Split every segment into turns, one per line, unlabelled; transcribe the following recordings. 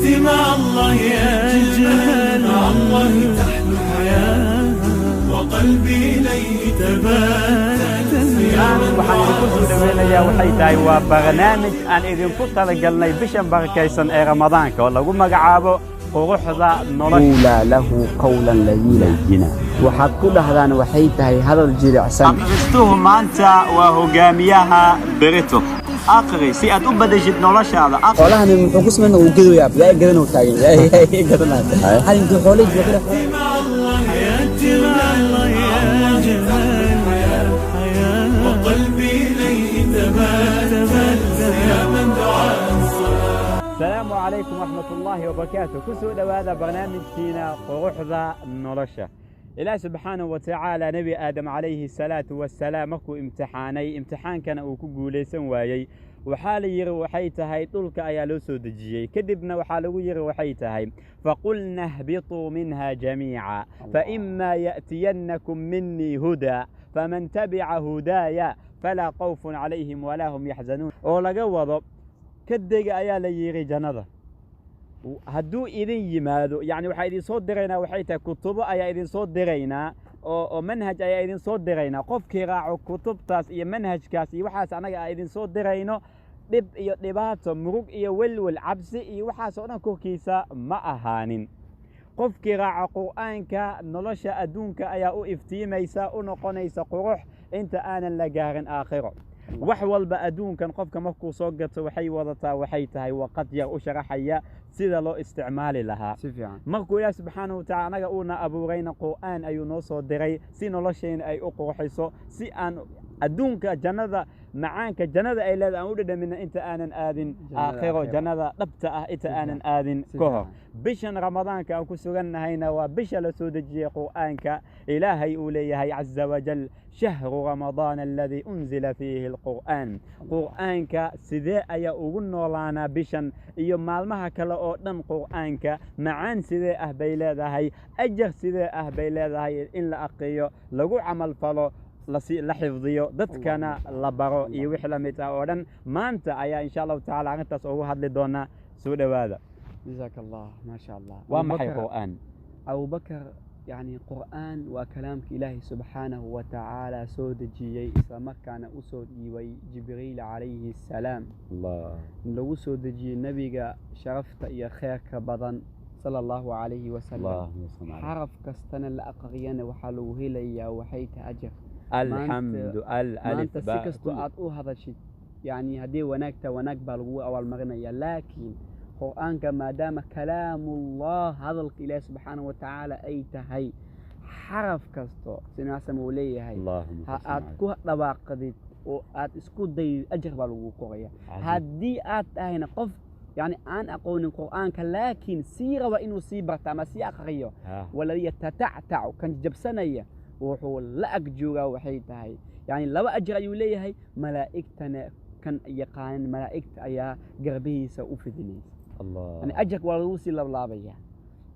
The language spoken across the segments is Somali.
حياتي مع الله أجمل، مع الله تحلو الحياة وقلبي إليه تبتل.
Waxaan idinku soo dhaweynayaa waxay tahay waa barnaamij aan idinku talagalnay bishan barakaysan ee Ramadaanka oo lagu magacaabo Quruxda Nolosha.
قولا له قولا لينا, waxaad ku dhahdaan waxay tahay hadal jilicsan.
Akhristuhu maanta waa hogaamiyaha berito. Aqri si aad u badashid noloshaada.
Xoolahan muxuu ku sameynaa? Uu gadoyaa, yaa gadan uu taagan, yaa gadanaa hal intuu xoolihii joogo.
مع الله حياتي مع الله أجمل وقلبي إليه تبتل يا من دعاء الصلاة.
Asalaamu calaykum waraxmatullaahi wabarakaatu. Ku soo dhowaada barnaamijkiina Quruxda Nolosha. Ilaah subxaanahu wa tacaala Nebi Aadam calayhi salaatu wasalaam markuu imtixaanay, imtixaankana uu ku guulaysan waayey, waxaa la yidhi waxay tahay dhulka ayaa loo soo dejiyey. Kadibna waxaa lagu yidhi waxay tahay: فقلنا اهبطوا منها جميعا فإما يأتينكم مني هدى فمن تبع هداي فلا خوف عليهم ولا هم يحزنون. Oo laga wado ka dega ayaa la yidhi jannada, hadduu idin yimaado, yani waxaa idin soo diraynaa waxay tahay kutubo ayaa idin soo diraynaa oo manhaj ayaa idin soo diraynaa. Qofkii raaco kutubtaas iyo manhajkaas iyo waxaas annaga aan idin soo dirayno, dhib iyo dhibaato, murug iyo welwel, cabsi iyo waxaas oo dhan korkiisa ma ahaanin. Qofkii raaca Qur'aanka, nolosha adduunka ayaa u iftiimaysa, u noqonaysa qurux inta aanan la gaarin aakhiro. Wax walba adduunkan qofka markuu soo gato waxay wadataa waxay tahay waqad yar u sharaxaya sida loo isticmaali lahaa.
Si fiican.
Markuu Ilaah subxaanahu watacaala anaga uuna abuurayna, Qur'aan ayuu noo soo diray si noloshayna ay u qurxiso, si aan adduunka jannada, macaanka jannada ay leedahay aan u dhadhamina inta aanan aadin
jannada
aakhiro,
aakhiro.
Jannada dhabta ah inta
Si
aanan
fiican.
aadin
Si
ka hor.
fiican.
Bishan Ramadaanka aan ku sugannahayna waa bisha la soo dejiyey Qur'aanka. Ilaahay uu leeyahay caza wajal: شهر رمضان الذي أنزل فيه القرآن. Qur'aanka sidee ayaa ugu noolaanaa bishan iyo maalmaha kale oo dhan? Qur'aanka macaan sidee ah bay leedahay, ajar sidee ah bay leedahay in la aqriyo, lagu camal falo, la xifdiyo, dadkana la baro iyo wixii la mid ah oo dhan. Maanta ayaa insha Allahu tacaala arrintaas ugu hadli doonaa. Soo dhowaada.
جزاك الله، ما شاء الله.
Waa
أبو
maxay
بكر
qur'aan?
أبو بكر، يعني قرآن وكلامك إلهي سبحانه وتعالى soo dejiyey, isla markaana u soo dhiibay Jibriil calayhi السلام,
Allah
lagu soo dejiyey nebiga sharafta iyo kheerka badan sala Allahu calayhi wasalam.
Allahuma salli calayh.
Xaraf kastana la aqriyana waxaa lagu helayaa waxay tahay ajar.
Alxamdu al alif
Maanta si
ba
kastoo aad u hadashid, yani haddii wanaagta wanaag baa lagu abaalmarinaya, laakiin Qur'aanka maadaama kalaamullah, hadalka Ilaahi subxaanahu wa tacaala ay tahay, xaraf kasto sinaasam uu leeyahay
Allahuma
ha
salli
aad
calayh.
ku dhawaaqdid oo aad isku daydid, ajar baa lagu qoraya.
Cajiib.
Haddii aad tahayna qof yani aan aqoonin Qur'aanka laakiin sii raba inuu sii barta ama sii aqriyo, والذي يتتعتع kan jabsanaya wuxuu la ag joogaa waxay tahay yani laba ajar ayuu leeyahay. Malaa'igtana kan yaqaanin malaa'igta ayaa garbihiisa u fidinaysa.
Allah.
Yani ajarka waa lagu sii lablaabaya.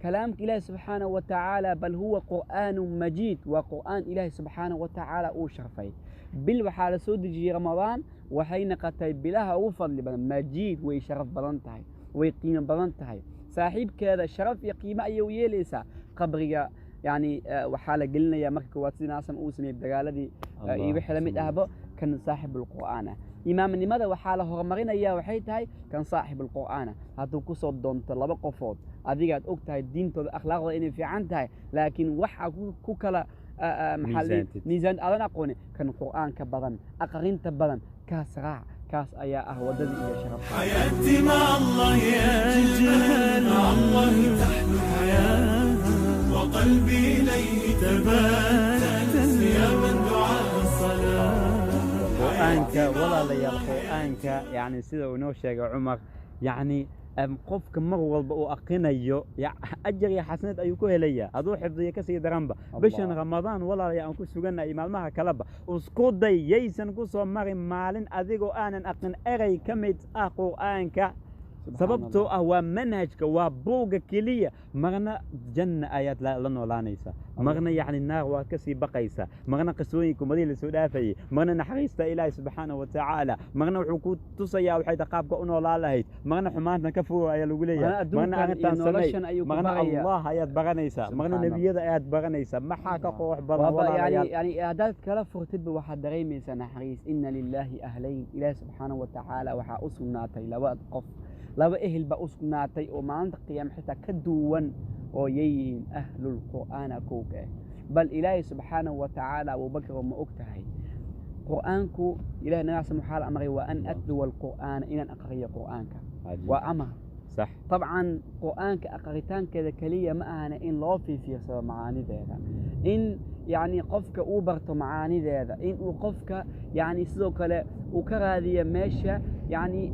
Kalaamka Ilaahi subxaanahu wa tacaala bal huwa qur'aanu majiid, waa qur'aan Ilaahi subxaanahu wa tacaala uu sharfay. Bil waxaa la soo dejiyey Ramadaan, waxay noqotay bilaha ugu fadli badan. Majiid, way sharaf badan tahay, way qiimo badan tahay. Saaxiibkeeda sharaf iyo qiimo ayay u yeelaysaa. Qabriga yani waxaa la gelinayaa marka koowaad, sida Naasam uu sameeyey dagaaladii iyo wixii la mid ahbo, kan saaxibulqur'aan ah. Imaamnimada waxaa la horumarinayaa waxay tahay kan saaxibulqur'aan ah. Hadduu kusoo doonto laba qofood adigaad og tahay diintooda, akhlaaqdooda inay fiican tahay, laakiin waxa ku kala maxaa la dhihi-
Miisaantid.
Miisaan aadan aqoonin, kan Qur'aanka badan, aqrinta badan, kaas raac. Kaas ayaa ah waddadii iyo sharafta.
حياتي مع الله أجمل، مع الله تحلو الحياة وقلبي إليه تبتل يا من دعاء الصلاة.
Qur'aanka, walaalayaal, qur'aanka yani sida uu inoo sheegay Cumar, yani qofka mar walba uu aqrinayo ajar iyo xasnad ayuu ku helaya. Hadduu xifdiyo kasii daranba. Bishan
Allah.
Ramadaan, walaalayaal, aan ku sugannahay, maalmaha kaleba isku day yaysan ku soo marin maalin adigoo aanan aqrin erey ka mid ah qur'aanka. Sababtoo ah waa manhajka, waa buugga keliya. Marna janna ayaad la noolaanaysaa, marna yacni naar waad ka sii baqaysaa, marna qisooyinka ummadihii lasoo dhaafayay, marna naxariista Ilaahi subxaanahu watacaala, marna wuxuu ku tusayaa waxay tahay qaabka u noolaan lahayd, marna xumaantan ka fogow ayaa lagu leeyahay,
marna
marna
adduunkan iyo
arrintan samey,
noloshan ayuu ku
marna
barayaa.
Allah ayaad baranaysaa, marna
Subxaan Allah.
nebiyada ayaad baranaysaa. Maxaa ka qurux badan,
waaba yani
walaalayaal?
Yani haddaad kala furtidba waxaad dareemaysaa naxariis. Ina lilaahi ahlayn, Ilaahi subxaanahu watacaala waxaa u sugnaatay laba qof, laba ehel baa u sugnaatay oo maalinta qiyaame xitaa ka duwan oo yayihiin ahlulqur'aana kowka ah. Bal Ilaahi subxaanahu watacaala, Abubakar, oo ma og tahay qur'aanku Ilahi nabi caslam waxaa la amray wa an atluwa alqur'aana, inaan aqriyo qur'aanka, waa amar.
Sax.
Dabcan qur'aanka aqritaankeeda keliya ma ahana in loo fiifiirsado macaanideeda, in yacni qofka uu barto macaanideeda, in uu qofka yacni sidoo kale uu ka raadiyo meesha yacni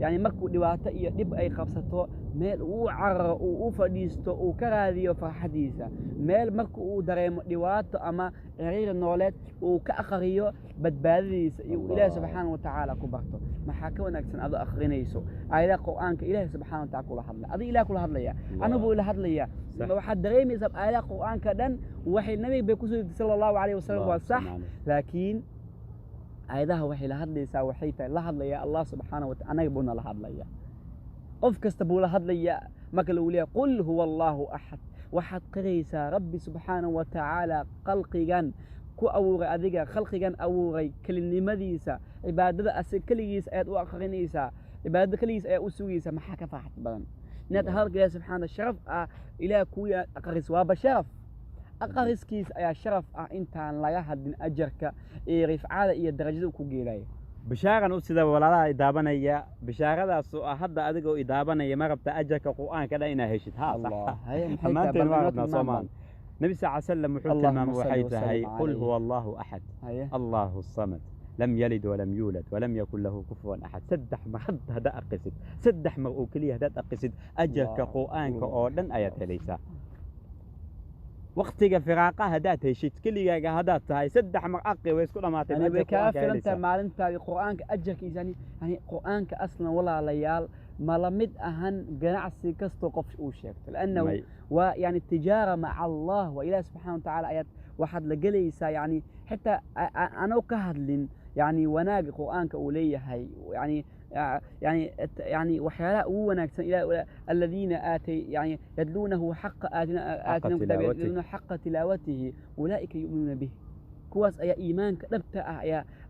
yani markuu dhibaato iyo dhib ay qabsato meel uu u cararo, uu u fadhiisto, uu ka raadiyo farxadiisa, meel marka uu dareemo dhibaato ama ciriiri nooleed uu ka aqriyo badbaadadiisa iyo uu Ilaahi
Allah.
subxaana watacaala ku barto. Maxaa ka wanaagsan adoo aqrinayso aayadaha qur'aanka, Ilaahi subxaana wataala kula hadlaya, adiga Ilaah kula hadlaya, anigu buu ila hadlaya.
Sax.
Waxaad dareemaysaa aayadaha qur'aanka dhan waxay nabiga bay kusoo degtay sala Allahu calayhi wasalam, waa sax, laakiin aayadaha waxay la hadlaysaa, waxay tahay la hadlaya Allah subxaana wataala, anaga buuna la hadlaya, qof kasta buu la hadlaya. Marka lagu leeyahay qul huwa Allahu axad, waxaad qiraysaa Rabbi subxaana wa tacaala khalqigan ku abuuray adiga, khalqigan abuuray, kelinimadiisa, cibaadada asiga keligiis ayaad u aqrinaysaa, cibaadada keligiis ayaad u sugaysaa. Maxaa ka farxad badan inaad hadalka Ilaah subxaana sharaf ah Ilaah kuwii aad aqriso? Waaba sharaf, aqriskiis ayaa sharaf ah, intaan laga hadlin ajarka iyo rifcada iyo darajada uu ku geelayo.
Bishaaran u sida walaalaha idaabanaya, bishaaradaas oo ah hadda adigoo idaabanaya, ma rabta ajarka qur'aanka dhan inaad heshid? Ha, sax.
Allah. Haye, maxay tahay?
Dhammaanteen
Bal
waa
inoo
rabnaa.
tilmaam.
Soomaan nabi sal slam wuxuu
Allahumma
tilmaamay
salli
waxay
wa sallim
tahay qul
calayhi.
huwa Allahu axad,
Haye.
Allahu samad, lam yalid walam yuulad walam yakun lahu kufuwan axad. 3 mar hadda haddaad aqisid, 3 mar oo keliya haddaad aqisid, ajarka
Allah.
qur'aanka oo dhan ayaad helaysaa. Waqtiga firaaqa haddaad heshid, keligaaga haddaad tahay, 3 mar aqi, way isku dhamaatay.
Yani way
ajarka
kaa
qur'aanka
filan tahay
helaysaa.
Maalintaadii qur'aanka ajarkiisa. Yani qur'aanka aslan, walaalayaal, ma la mid ahan ganacsi kastoo qof uu sheegto, lannahu
May.
waa yani tijaara maca Allah, waa Ilaah subxaana watacaala ayaad waxaad la gelaysaa. Yani xitaa anoo ka hadlin yani wanaaga qur'aanka uu leeyahay, yani waxyaalaha ugu wanaagsan Ilaah aladiina aatay yani yadluunahu xaqa aatina aatina
tilaawatihi.
Yadluuna xaqa tilaawatihi ulaa'ika yu'minuuna bih, kuwaas ayaa iimaanka dhabta ah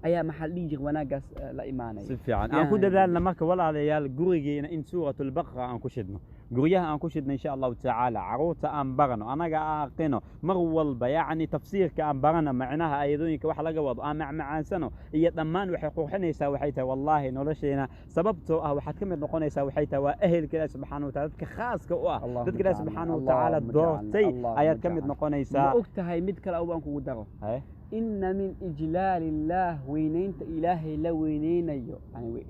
ayaa maxaa la dhihi jiray wanaaggaas la imaanaya.
Si fiican aan ku
Yani.
Dadaalna marka, walaalayaal, gurigeena in suurat Albaqara aan ku shidno, guryaha aan ku shidno insha Allahu tacaala, caruurta aan barano, anaga aan aqino mar walba, yacni tafsiirka aan barano, macnaha aayadooyinka wax laga wado aan macmacaansano iyo dhammaan waxay qurxinaysaa waxay tahay wallaahi nolosheena. Sababtoo ah waxaad ka mid noqonaysaa waxay tahay waa ehelka Ilaahi subxaana wataala, dadka khaaska u ah,
Allahumma
dadka Ilaahi
ja'alna,
subxaana watacaala
Allahumma
doortay
ja'alna, Allahumma
ayaad ka mid
ja'alna.
noqonaysaa.
Ma og tahay mid kale oo aan kugu daro?
Haye.
Ina min ijlaali illaah, weynaynta Ilaahay la weyneynayo, yani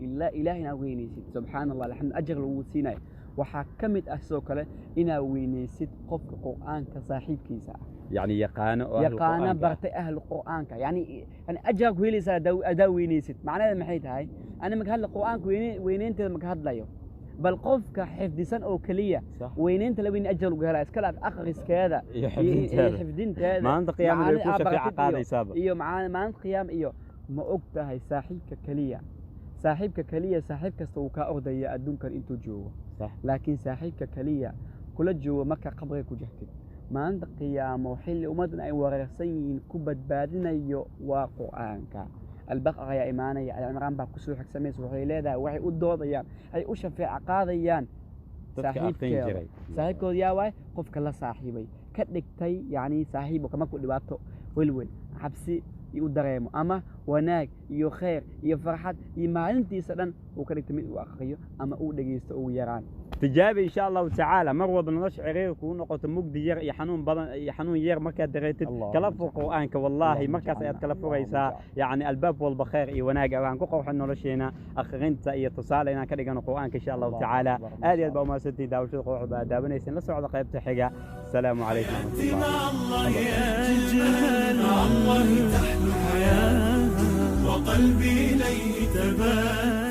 Ilaahay inaad weyneysid, subxaana Allah, alxamdu, ajar lagu siinayo waxaa ka mid ah sidoo kale inaad weyneysid qofka qur'aanka saaxiibkiisa ah.
Yacni yaqaano oo ahlu
yaqaana
qur'aanka ah.
Bartay ahlu qur'aanka, yani ajaraa ku helaysaa haddaa weyneysid. Macnaheeda maxay tahay? Ani maka hadla qur'aanka weyneynteeda maka hadlayo, bal qofka xifdisan oo keliya
Sax.
weyneynta la weyne ajar lagu helaya, iska laaf akhriskeeda
iyo
iyo
xifdinteeda.
Xifdinteeda.
Maalinta qiyaamada way
macaani
kuu
aad
shafeeca
baratid iyo-
qaadaysaaba.
Iyo maalinta qiyaama. Iyo ma og tahay saaxiibka keliya, saaxiibka keliya, saaxiib kasta wuu kaa ordaya adduunkan intuu joogo,
Sax.
laakiin saaxiibka keliya kula joogo marka qabriga ku jirtid, maalinta qiyaamo, xilli ummaddan ay wareersan yihiin ku badbaadinayo waa qur'aanka. Albaqara ayaa imaanaya, Alcimraan baa kusoo xigsamaysa, waxay leedahay waxay u doodayaan, ay u shafeeca qaadayaan
dadka aqrin
saaxiibkeeda.
jiray.
Saaxiibkooda yaa waay? Qofka la saaxiibay, ka dhigtay yani saaxiibo markuu dhibaato, welwel, cabsi u dareemo ama wanaag iyo khayr iyo farxad iyo maalintiisa dhan uu ka dhigtay mid uu aqriyo ama uu dhegeysto ugu yaraan.
Tijaabi insha Allahu tacaala. Mar walba nolosha ciriiri kugu noqoto, mugdi yar iyo xanuun badan iyo xanuun yar markaad dareetid,
Allahumma
kala fur
ja'alna.
qur'aanka, wallaahi
Allahumma
markaas ayaad
ja'alna.
kala furaysaa
Allahumma
yacni albaab walba khayr iyo wanaag ah. Waxaan ku qurxin nolosheena akhrinta iyo tusaale inaan ka dhigano qur'aanka insha Allahu
Allahu
tacaala.
akbar, ma
Aad iyo aad
sha
baa umahadsantihiin daawashada quruxda baa daawanayseen. La socda qaybta xiga. Asalaamu calaykum
حياتي
waraxmatullahi.
مع الله أجمل، مع الله تحلو الحياة وقلبي إليه تبات.